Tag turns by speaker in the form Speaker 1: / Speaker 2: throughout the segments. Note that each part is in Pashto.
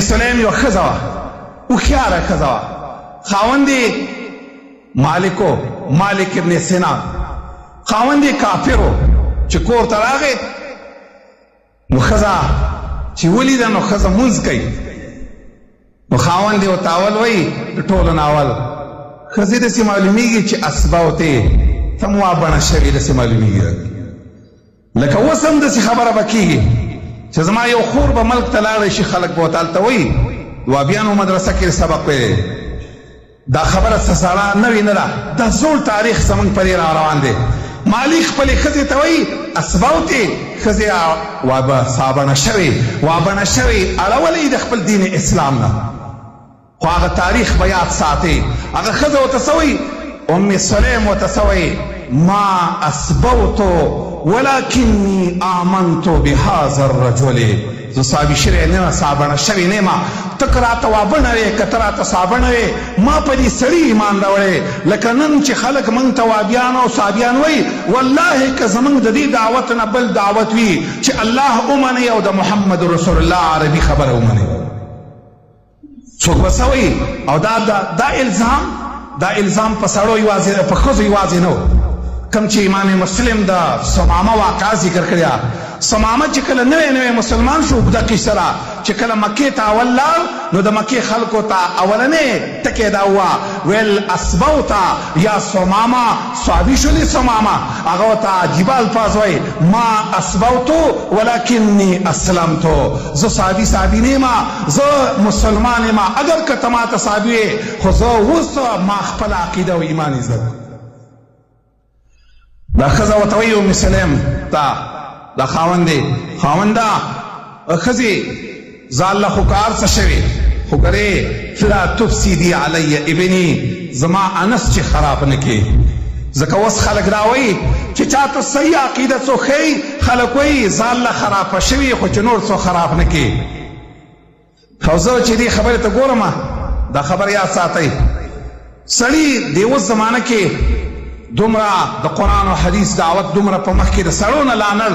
Speaker 1: سلیم یو ښځه وه، هوښیاره ښځه وه، خاوند یې مالک و، مالک ابن سنان، خاوند یې کافر و. چې کور ته راغی نو ښځه چې ولیده نو ښځه مونځ کوي، نو خاوند یې ورته اول وایي د ټولو نه اول ښځې داسې معلومیږي چې اسبوتې ته هم وابڼه شوې، داسې معلومیږي لکه اوس هم داسې خبره به کېږي چې زما یو خور به ملک ته لاړه شي، خلک به ورته هلته وایي وابیانو مدرسه کې سبق ویلی. دا خبره څه سړه نوې نه ده، دا زوړ تاریخ زموږ په دې را روان دی. مالي خپلې ښځې ته وایي اسبوتې، ښځې وابه سابڼه شوې، وابڼه شوې، اړولې یې د خپل دین اسلام نه. خو هغه تاریخ به یاد ساتې. هغه ښځه ورته څه وایي؟ ام سلیم ورته څه وایي؟ ما اسبوت ولکنی آمنت بهذا الرجل، زه صابي شوی نه یم، صابڼه شوی نه یم، ته که راته وابڼه وې، که ته راته صابڼه وې، ما په دې سړي ایمان راوړی. لکه نن چې خلک موږ ته وابیان او صابیان وایي، والله که زموږ د دې دعوت نه بل دعوت وي چې الله ومنئ او د محمد رسول الله عربي خبره ومنئ، څوک به څه وایي؟ او دا دا الزام، دا الزام په سړو یوازې، په ښځو یوازې نه و. کوم چې امام مسلم د ثمامه واقعه ذکر کړې ده، ثمامه چې کله نوی نوی مسلمان شو، اوږده قصه ده، چې کله مکې ته اول لاړ نو د مکې خلکو ته اولنی ټکی دا وه، ویل اسبوت یا ثمامه، صحابي شولې ثمامه، هغه ورته عجیبه الفاظ وایي، ما اسبوت ولکنی اسلمت، زه صحابي صحابي نه یم، زه مسلمان یم، اګر که ته ماته صحابي وې خو زه اوس ما خپله عقیده او ایمان زده کړو. دا ښځه ورته وایي ام سلیم ته، دا خاوند دی، خاونده ښځې ځان له خو کار څه شوی، خو ګرې لا تفسدي علی ابني، زما انس چې خراب نه کې. ځکه اوس خلک دا وایي چې چاته صحیح عقیده څوک ښیي، خلک وایي ځان له خرابه شوي خو چې نور څوک خراب نه کې. خو زه چې دې خبرې ته ګورم، دا خبره یاد ساتئ سړي، د اوس زمانه کې دومره د قرآن او حدیث دعوت دومره په مخ کې د سړو نه لا نه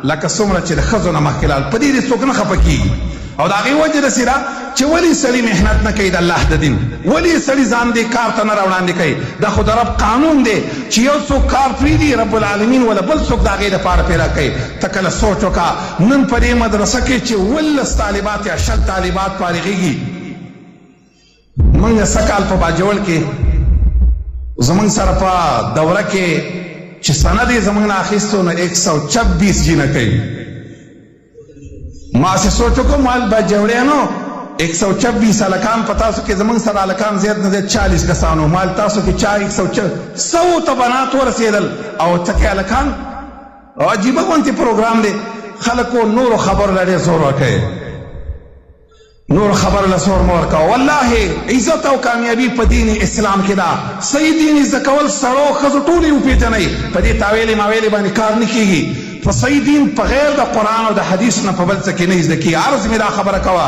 Speaker 1: لکه څومره چې د ښځو نه مخکې لاړ، په دې دې څوک نه خفه کېږي. او د هغې وجه داسې ده چې ولې سړي محنت نه کوي د الله د دین، ولې سړي ځان دې کار ته نه راوړاندې کوي؟ دا خو د رب قانون دی چې یو څوک کار پرېږدي، رب العالمین وله بل څوک د هغې دپاره پیدا کوي. ته کله سوچ وکړه، نن په دې مدرسه کې چې 17 طالبات یا 20 طالبات فارغېږي، موږ سږکال په باجوړ کې زموږ سره په دوره کې چې سند یې زموږ نه اخیستو نو 126 جینکۍ. ما هسې سوچ وکړو، مال باجوړیانو 126 هلکان په تاسو کې، زموږ سره هلکان زیات نه زیات 40 کسانو، مال تاسو کې چا 100 ته بنات ورسېدل او څکې هلکان. عجیبه غونتې پروګرام دی. خلکو نورو خبرو له ډېر زور ورکوي، نور خبر له زور مه ورکوه. والله عزت او کامیابي په دین اسلام کې ده. صحیح دین زده کول سړو ښځو ټول یې وپېژنئ، په دې تاویلې ماویلې باندې کار نه کېږي. په صحیح دین په غیر د قرآن او د حدیث نه په بل څه کې نه زده کېږي. عرض مې دا خبره کوه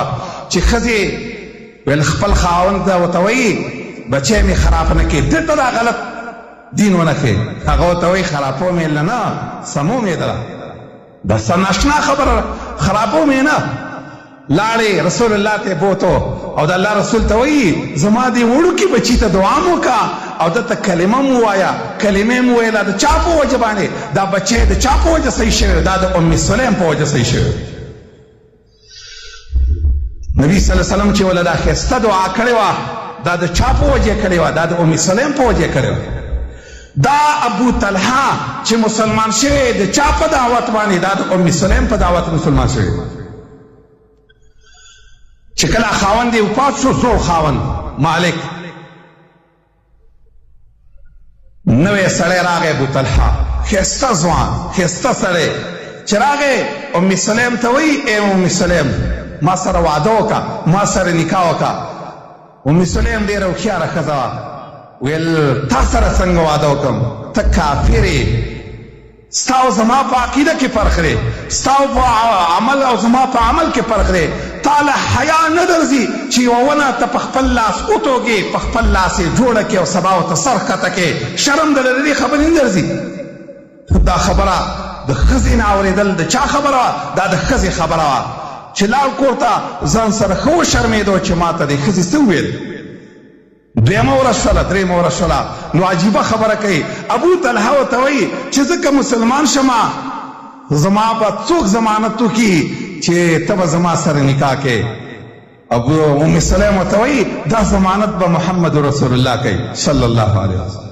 Speaker 1: چې ښځې ویل خپل خاوند ته ورته وایي بچی مې خراب نه کړي، ده ته دا غلط دین ونه ښیې. هغه ورته وایي خرابوم یې له نه، سموم یې دله. دا څه ناشنا خبره ده، خرابوم یې نه. لاړې رسول الله ته بوتو او د الله رسول ته وایي زما دې وړوکي بچي ته دعا مو وکړه او ده ته کلمه مو ووایه. کلمه مو ویله، د چا په وجه باندې دا بچی د چا په وجه صحیح شوی؟ دا د ام سلیم په وجه صحیح شوی. نبی صلی الله علیه وسلم چې وله دا ښایسته دعا کړې وه، دا د چا په وجه کړې وه؟ دا د ام سلیم په وجه کړې وه. دا ابو طلحه چې مسلمان شوی د چا په دعوت باندې؟ دا د ام سلیم په دعوت مسلمان شوی. چې کله خاوند یې وفات شو، زوړ خاوند مالک، نوی سړی راغی ابو طلحه، ښایسته ځوان، ښایسته سړی. چې راغی ام سلیم ته وایي ای ام سلیم ما سره واده وکړه، ما سره نکاح وکړه. ام سلیم ډېره هوښیاره ښځه وه، ویل تا سره څنګه واده وکړم، ته کافر یې، ستا او زما په عقیده کې فرق دی، ستا او په عمل او زما په عمل کې فرق دی، تا له حیا نه درځي چې یوه ونه ته په خپل لاس وتوږې، په خپل لاس یې جوړه کړې او سبا ورته سر ښکته کړې، شرم درله د دې خبرې نه درځي؟ دا خبره د ښځې نه اورېدل د چا خبره وه؟ دا د ښځې خبره وه. چې لاړ کور ته، ځان سره ښه وشرمېدو چې ماته دې ښځې څه وویل. دویمه ورځ شوله، درېیمه ورځ شوله، نو عجیبه خبره کوي، ابو طلحه ورته وایي چې زه که مسلمان شم زما به څوک ضمانت وکړي چې ته به زما سره نکاح کوې؟ ابو ام سلیم ورته وایي دا ضمانت به محمد رسول الله کوي صلی الله علیه وسلم.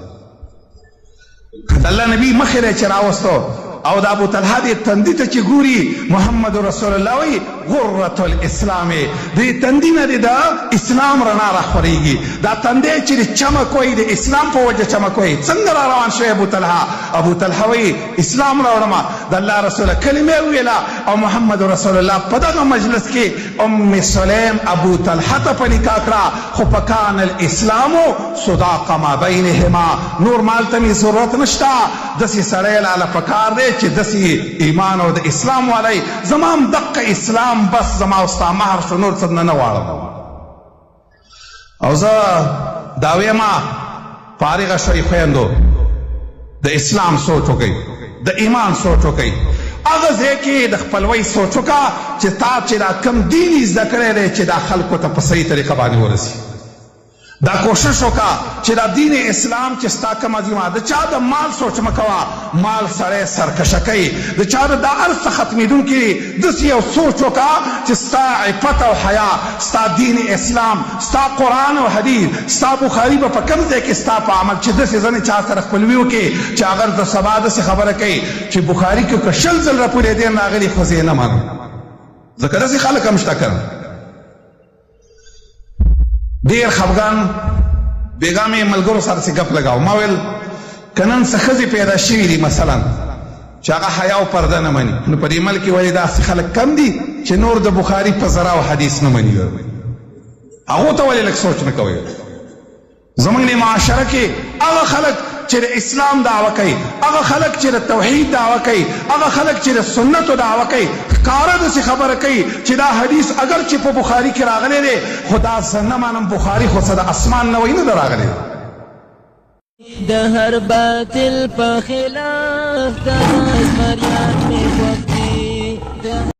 Speaker 1: د الله نبی مخې له چې راوستو او د ابو طلحه دې تندي ته چې ګوري، محمد رسول الله وایي غرة الاسلام، دې تندي نه دې د اسلام رڼا راخورېږي، دا تندی چې دې چمک وایي د اسلام په وجه چمک وایي. څنګه را روان شوی ابو طلحه؟ ابو طلحه وایي اسلام راوړم، د الله رسوله کلمه وویله او محمد رسول الله په دغه مجلس کې ام سلیم ابو طلحه ته په نکاح کړه، خو فکان الاسلام صداق ما بینهما، نور مال ته مې ضرورت نشته، داسې سړی لاله پکار دی چې داسې ایمان او د اسلام والی، زما هم دقه اسلام بس زما او ستا مهر شو، نور څه نه غواړم. او زه دا وایم فارغه شوئ خویندو، د اسلام سوچ وکړئ، د ایمان سوچ وکړئ، هغه ځای کې د خپلوۍ سوچ وکړه چې تا چې دا کوم دین زده کړی دی چې دا خلکو ته په صحیح طریقه باندې ورسي. دا کوشش وکړه چې دا دین اسلام چې ستا کوم عظیمه، د چا د مال سوچ مه کوه، مال سړی سرکشه کوي، د چا د دا هر څه ختمېدونکي دي، داسې یو سوچ وکړه چې ستا عفت او حیا، ستا دین اسلام، ستا قرآن او حدیث، ستا بخاري به په کوم ځای کې ستا په عمل چې داسې ځنې چا سره خپلوي وکړي چې هغه د سبا داسې خبره کوي چې بخاري کې که 20 ځل رپولېدین راغلي خو زه یې نه منم، ځکه داسې خلک هم شته که نه. ډېر خفګان، بېګا مې ملګرو سره څه ګپ لګاو، ما ویل که نن څه ښځې پیدا شوي دي مثلا چې هغه حیا او پرده نه مني، نو په دې ملک کې ولې داسې خلک کم دي چې نور د بخاري په زرا او حدیث نه مني؟ هغو ته ولې لږ سوچ نه کوئ؟ زمونږ دې معاشره کې هغه خلک چې د اسلام دعوه کوي، هغه خلک چې د توحید دعوه کوي، هغه خلک چې د سنتو دعوه کوي، ښکاره داسې خبره کوي چې دا حدیث اګر چې په بخاري کې راغلی دی خو دا زه نه منم، بخاري خو څه د اسمان نه وایي نه ده راغلی.
Speaker 2: د هر باطل په خلاف د زمریان مې خوښ دي.